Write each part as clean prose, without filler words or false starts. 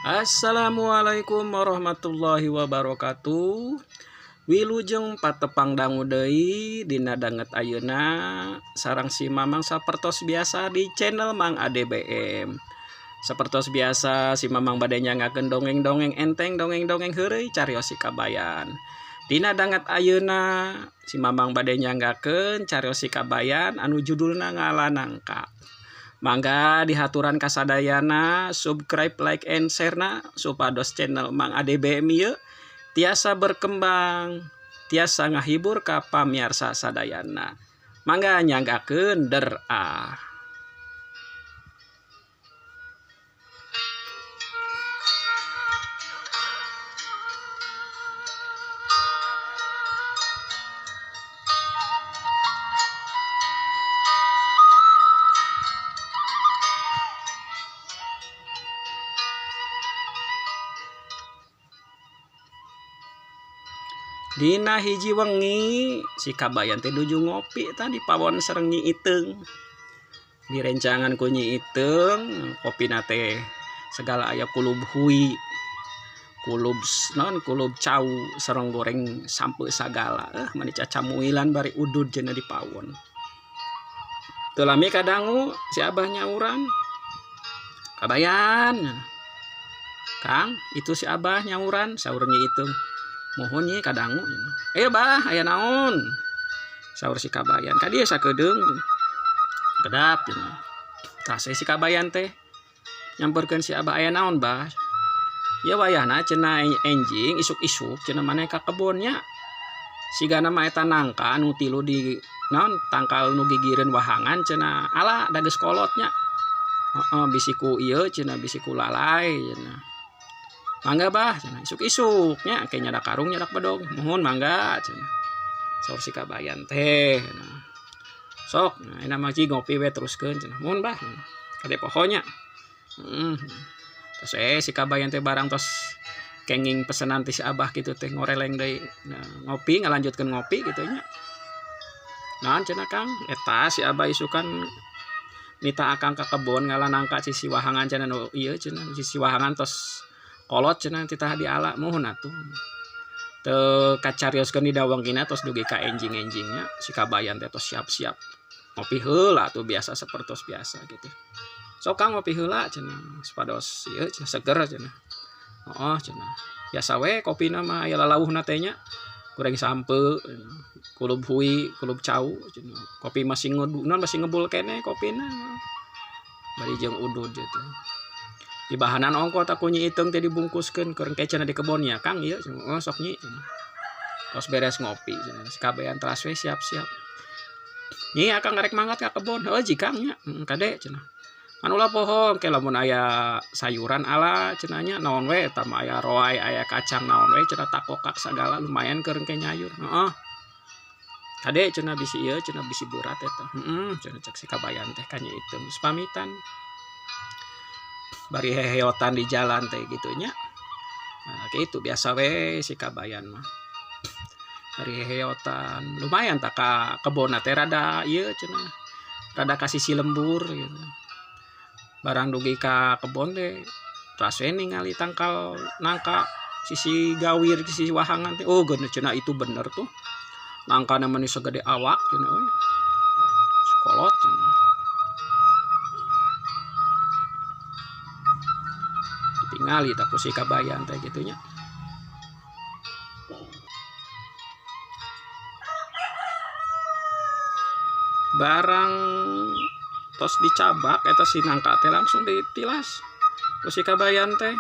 Assalamualaikum warahmatullahi wabarakatuh. Wilujeng patepang dangu deui dina danget ayeuna sareng si Mamang sapertos biasa di channel Mang ADBM. Sapertos biasa si Mamang bade nyanggakeun dongeng-dongeng enteng, dongeng-dongeng heureuy carios si Kabayan. Dina danget ayeuna si Mamang bade nyanggakeun carios si Kabayan anu judulna Ngala Nangka. Mangga dihaturan kasadayana subscribe, like, and share na supados channel Mang ADBM ieu tiasa berkembang, tiasa ngahibur ka pamiarsa sadayana. Mangga nyanggakeun der ah. Dina hiji wengi si Kabayan teh nuju ngopi tadi pawon sareng Nyi Iteung. Direncangan ku Nyi Iteung, kopina teh segala aya kulub hui, kulub non kulub cau sareng goreng sampe sagala. Mani cacamuilan bari udud cenah di pawon. Teu lami kadangu si abah nyauran. Kabayan. Kang, itu si abah nyauran saur Nyi Iteung. Mohon nyi kadangu. Bah, aya naon? Saur si Kabayan. Ka dieu sakedeung. Kedap cenah. Tah si Kabayan teh nyamperkeun si abah, aya naon, Bah? Ya wayahna cenah enjing isuk-isuk cenah maneh ka kebonnya. Sigana mah eta nangka anu tilu di naon tangkal nu gigireun wahangan cenah ala da geus kolotnya. Heeh, bisi ku ieu cenah bisi ku lalai cenah. Mangga bah cenah isuk-isuk nya ke nyadak karung nyadak bedog. Muhun mangga cenah. Saur si Kabayan teh. Nah. Sok, nah enak mah ngopi we teruskeun cenah. Muhun bah. Kade pohonya. Terus si Kabayan teh barang tos kenging pesenan ti si abah kitu teh ngoreleng deui. Nah, ngopi ngalanjutkeun ngopi kitu nya. Naon cenah Kang? Eta si abah isukan nita akang ka kebon ngala nangka sisi wahangan cenah nu ieu cenah sisi wahangan tos kolot cenah titah diala muhun atuh. Teu kacarioskeun di dawangkina tos dugi ka enjing-enjingnya si Kabayan teh tos siap-siap ngopi heula atuh biasa sapertos biasa gitu. Sok Kang ngopi heula cenah supados ieu cenah seger cenah. Heeh cenah. Biasa we kopina mah aya lalauhna teh nya. Goreng sampe, kulub hui, kulub cau cenah. Kopi masih ngedunan masih ngebul keneh kopina. Bari jeung udud gitu. Dibahanan ongko tak ku Nyi Iteung teh dibungkuskeun keur engke cenah di kebonnya Kang ieu cenah. Oh sok Nyi cenah. Tos beres ngopi cenah. Si Kabayan teras we siap-siap. Nyi akang ngarek mangkat ka kebon. Heuh ji Kang nya. Kade cenah. Anu ulah poho ke lamun aya sayuran ala cenah nya naon we eta mah aya roai aya kacang naon we cenah takokak sagala lumayan keur engke nyayur. Heeh. Kade cenah bisi ieu cenah bisi berat eta. Heeh cenah cek si Kabayan teh ka Nyi Iteung. Geus pamitan. Bari heheotan di jalan teh gitu nya. Nah, kitu biasa we si Kabayan mah. Bari heheotan lumayan tak ka kebonna teh rada ieu cenah. Rada ka sisi lembur gitu. Barang dugi ka kebon teh teras we ningali tangkal nangka sisi gawir sisi wahangan teh. Oh geus cenah itu bener tuh. Nangkana mah sagede awak cenah euy. Sekolot cenah. Ditingali tak ku si Kabayan teh kitu nya. Barang tos dicabak eta si nangka teh langsung ditilas ku si Kabayan teh.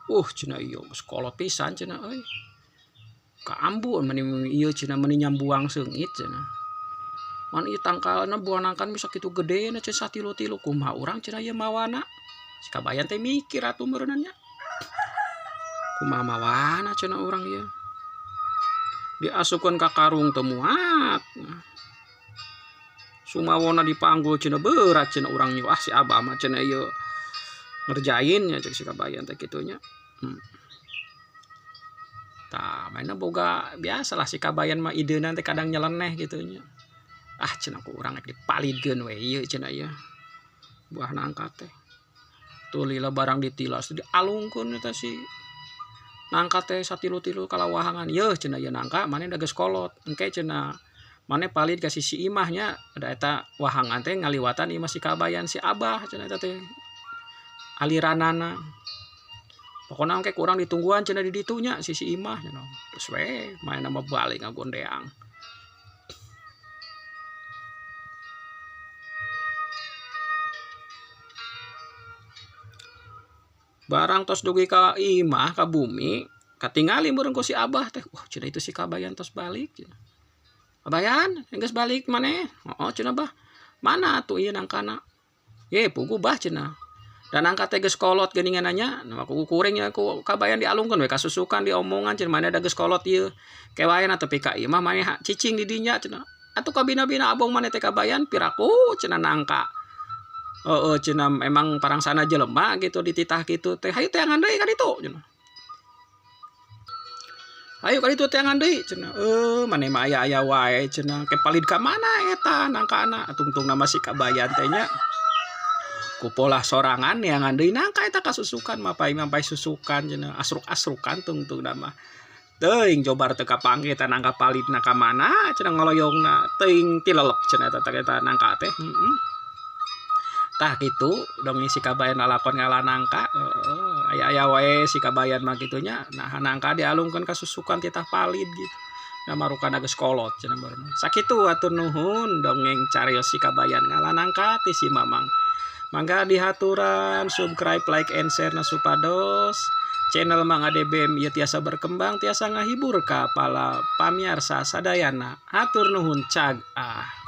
Cenah ieu geus kolot pisan cenah euy. Kaambu meni ieu cenah meni nyambuang seungit cenah. Man ieu tangkalna buah nangkan bisa kitu gedena cenah satilu-tilu kumaha urang cenah ieu mawana. Si Kabayan teh mikir atuh meureunna nya. Kumaha mawana cenah urang ieu. Diasupkeun ka karung teu muat. Sumawona dipanggul cenah berat cenah urang ieu. Ah si abah mah cenah ieu ngerjain nya cek si Kabayan teh kitu nya. Tah mainna boga biasalah si Kabayan mah ideuna teh kadang nyeleneh kitu nya. Ah cenah ku urang rek dipalidkeun we ieu cenah ieu. Buah nangka teh. Atuh lila barang ditilas dialungkeun eta si nangka teh satilu-tilu kalawahangan. Yeuh cenah ieu nangka maneh da geus kolot. Engke cenah maneh palid ka sisi imah nya da eta wahangan teh ngaliwatan imah si Kabayan si Abah cenah eta teh aliranana. Pokona engke ku urang ditungguan cenah di ditu nya sisi imah cenah. Geus we manehna mah balik ngagondeang. Barang tos dugi ka imah ka bumi katingali meureun ku si Abah teh. Wah cenah itu si Kabayan tos balik cenah. Kabayan geus balik maneh? Heuh cenah Bah. Mana atuh ieu nangkana? Ye puguh Bah cenah. Da nangka teh geus kolot geuningan nya, nah ku kuring nya ku Kabayan dialungkeun we kasusukan diomongan cenah maneh da geus kolot ieu. Ke wae na tepi ka imah maneh cicing di dinya cenah. Atuh kabina-bina abong maneh teh Kabayan piraku cenah nangka. Heeh cenah emang parangsana jelema gitu dititah kitu teh hayu teangan deui ka ditu cenah. Hayu ka ditu teangan deui cenah. Maneh mah aya-aya wae cenah ke palid ka mana eta nangkana tungtungna mah si Kabayan teh nya. Ku polah sorangan neangan deui nangka eta kasusukan mapay-mapay susukan cenah asruk-asrukan tungtungna mah. Teuing jobar teu kapanggih eta nangka palidna ka mana cenah ngoloyongna teuing tilelep cenah eta teh eta nangka teh. Tah kitu dongeng si Kabayan lalakon ngala nangka. Heeh aya-aya wae si Kabayan mah kitu nya. Nah nangka dialungkeun ka susukan titah palid gitu. Nah marukana geus kolot cenah barudak. Sakitu hatur nuhun dongeng carios si Kabayan ngala nangka ti si Mamang. Mangga dihaturan subscribe, like, and share na supados channel Mang ADBM ieu tiasa berkembang tiasa ngahibur ka para pamiarsa sadayana. Hatur nuhun cag ah.